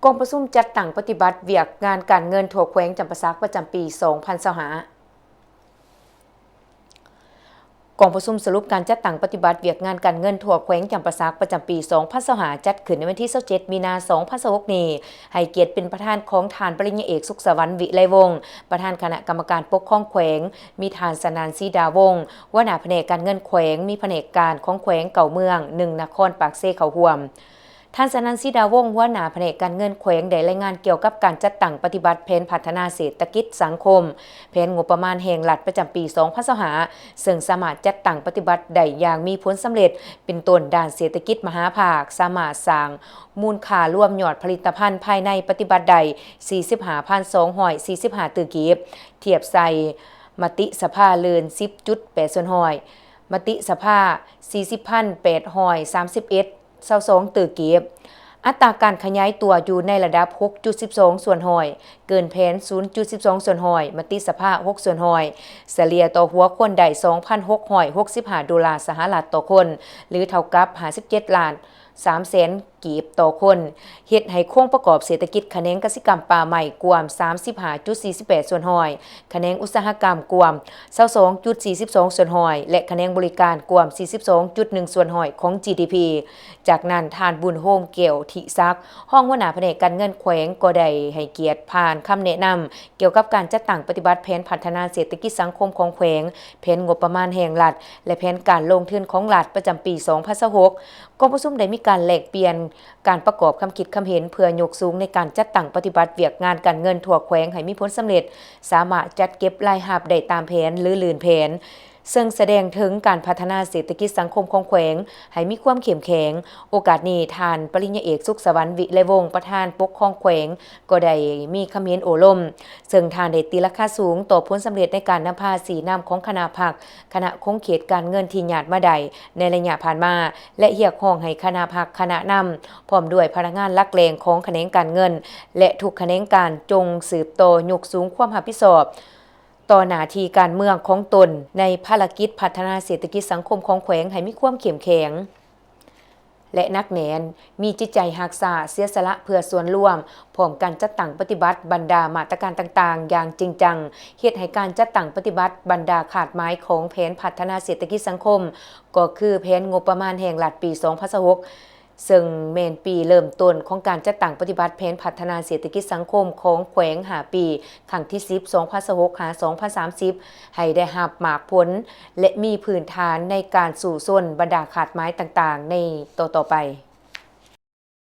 ກອງປະຊຸມຈັດຕັ້ງປະຕິບັດວຽກງານການເງິນທົ່ວແຂວງຈຳປາສັກປະຈຳປີສອງພັນຊາວຫ້າ. ກອງປະຊຸມສະຫຼຸບການຈັດຕັ້ງປະຕິບັດວຽກງານການເງິນທົ່ວແຂວງຈຳປາສັກປະຈຳປີສອງພັນຊາວຫ້າ ຈັດຂຶ້ນໃນວັນທີຊາວເຈັດ ມີນາ ສອງພັນຊາວຫົກນີ້ ໃຫ້ກຽດເປັນປະທານຂອງທ່ານປະລິນຍາເອກ ສຸກສະຫວັນ ວິໄລວົງ ປະທານຄະນະກຳມະການປົກຄອງແຂວງ, ມີທ່ານ ສະໜັນ ສີດາວົງ ຫົວໜ້າພະແນກການເງິນແຂວງ, ມີພະແນກການຂອງແຂວງເກົ້າເມືອງ ໜຶ່ງນະຄອນປາກເຊເຂົ້າຮ່ວມ. ທ່ານ ສະໜັນ ສີດາວົງ ຫົວໜ້າພະແນກການເງິນແຂວງ ໄດ້ລາຍງານກ່ຽວກັບການຈັດຕັ້ງປະຕິບັດແຜນພັດທະນາເສດຖະກິດສັງຄົມ, ແຜນງົບປະມານແຫ່ງລັດປະຈຳປີສອງພັນຊາວຫ້າ ເຊິ່ງສາມາດຈັດຕັ້ງປະຕິບັດໄດ້ຢ່າງມີຜົນສຳເລັດ, ເປັນຕົ້ນດ້ານເສດຖະກິດມະຫາພາກ, ສາມາດສ້າງມູນຄ່າລວມຍອດຜະລິດຕະພັນພາຍໃນປະຕິບັດໄດ້ສີ່ສິບຫ້າພັນສອງຮ້ອຍສີ່ສິບຫ້າຕື້ກີບ, ທຽບໃສ່ມະຕິສະພາເລີນສິບຈຸດແປດສ່ວນຮ້ອຍ, ມະຕິສະພາສີ່ສິບພັນແປດຮ້ອຍສາມສິບເອັດ ຊາວສອງຕື້ກີບ. ອັດຕາການຂະຫຍາຍຕົວຢູ່ໃນລະດັບຫົກຈຸດສິບສອງສ່ວນຮ້ອຍ, ເກີນແຜນສູນຈຸດສິບສອງສ່ວນຮ້ອຍ, ມະຕິສະພາຫົກສ່ວນຮ້ອຍ, ສະເລ່ຍຕໍ່ຫົວຄົນໄດ້ສອງພັນຫົກຮ້ອຍຫົກສິບຫ້າໂດລາສະຫະລັດຕໍ່ຄົນ ຫຼື ເທົ່າກັບຫ້າສິບເຈັດລ້ານສາມແສນກີບຕໍ່ຄົນ, ເຮັດໃຫ້ໂຄງປະກອບເສດຖະກິດຂະແໜງກະສິກຳປ່າໄມ້ກວມສາມສິບຫ້າຈຸດສີ່ສິບແປດສ່ວນຮ້ອຍ, ຂະແໜງອຸດສາຫະກຳກວມຊາວສອງຈຸດສີ່ສິບສອງສ່ວນຮ້ອຍ ແລະ ຂະແໜງບໍລິການກວມສີ່ສິບສອງຈຸດໜຶ່ງສ່ວນຮ້ອຍຂອງ ຈີດີພີ. ຈາກນັ້ນ ທ່ານ ບຸນໂຮມ ແກ້ວທິສັກ ຮອງຫົວໜ້າພະແນກການເງິນແຂວງ ກໍໄດ້ໃຫ້ກຽດຜ່ານຄຳແນະນຳກ່ຽວກັບການຈັດຕັ້ງປະຕິບັດແຜນພັດທະນາເສດຖະກິດສັງຄົມຂອງແຂວງ, ແຜນງົບປະມານແຫ່ງລັດ ແລະ ແຜນການລົງທຶນຂອງລັດປະຈຳປີສອງພັນຊາວຫົກ. ກອງປະຊຸມໄດ້ມີການແລກປ່ຽນ ການປະກອບຄຳຄິດຄຳເຫັນເພື່ອຍົກສູງໃນການຈັດຕັ້ງປະຕິບັດວຽກງານການເງິນທົ່ວແຂວງໃຫ້ມີຜົນສຳເລັດ, ສາມາດຈັດເກັບລາຍຮັບໄດ້ຕາມແຜນ ຫຼື ລື່ນແຜນ, ເຊິ່ງສະແດງເຖິງການພັດທະນາເສດຖະກິດສັງຄົມຂອງແຂວງໃຫ້ມີຄວາມເຂັ້ມແຂງ. ໂອກາດນີ້ ທ່ານປະລິນຍາເອກ ສຸກສະຫວັນ ວິໄລວົງ ປະທານປົກຄອງແຂວງ ກໍໄດ້ມີຄຳເຫັນໂອ້ລົມ, ເຊິ່ງທ່ານໄດ້ຕີລາຄາສູງຕໍ່ຜົນສຳເລັດໃນການນຳພາຊີ້ນຳຂອງຄະນະພັກ, ຄະນະຂົງເຂດການເງິນທີ່ຍາດມາໄດ້ໃນໄລຍະຜ່ານມາ ແລະ ຮຽກຮ້ອງໃຫ້ຄະນະພັກ, ຄະນະນຳ ພ້ອມດ້ວຍພະນັກງານຫຼັກແຫຼ່ງຂອງຂະແໜງການເງິນ ແລະ ທຸກຂະແໜງການ ຈົ່ງສືບຕໍ່ຍົກສູງຄວາມຮັບຜິດຊອບຕໍ່ໜ້າທີ່ການເມືອງຂອງຕົນ ໃນພາລະກິດພັດທະນາເສດຖະກິດສັງຄົມຂອງແຂວງໃຫ້ມີຄວາມເຂັ້ມແຂງ ແລະ ໜັກແໜ້ນ, ມີຈິດໃຈຮັກຊາດ, ເສຍສະຫຼະເພື່ອສ່ວນລວມ, ພ້ອມກັນຈັດຕັ້ງປະຕິບັດບັນດາມາດຕະການຕ່າງໆຢ່າງຈິງຈັງ, ເຮັດໃຫ້ການຈັດຕັ້ງປະຕິບັດບັນດາຄາດໝາຍຂອງແຜນພັດທະນາເສດຖະກິດສັງຄົມ, ກໍຄືແຜນງົບປະມານແຫ່ງລັດປີສອງພັນຊາວຫົກ ເຊິ່ງແມ່ນປີເລີ່ມຕົ້ນຂອງການຈັດຕັ້ງປະຕິບັດແຜນພັດທະນາເສດຖະກິດສັງຄົມຂອງແຂວງຫ້າປີ, ຄັ້ງທີສິບ ສອງພັນຊາວຫົກ ຫາ ສສອງພັນສາມສິບ ໃຫ້ໄດ້ຮັບໝາກຜົນ ແລະ ມີພື້ນຖານໃນການສູ້ຊົນບັນດາຄາດໝາຍຕ່າງໆໃນຕໍ່ໆໄປ.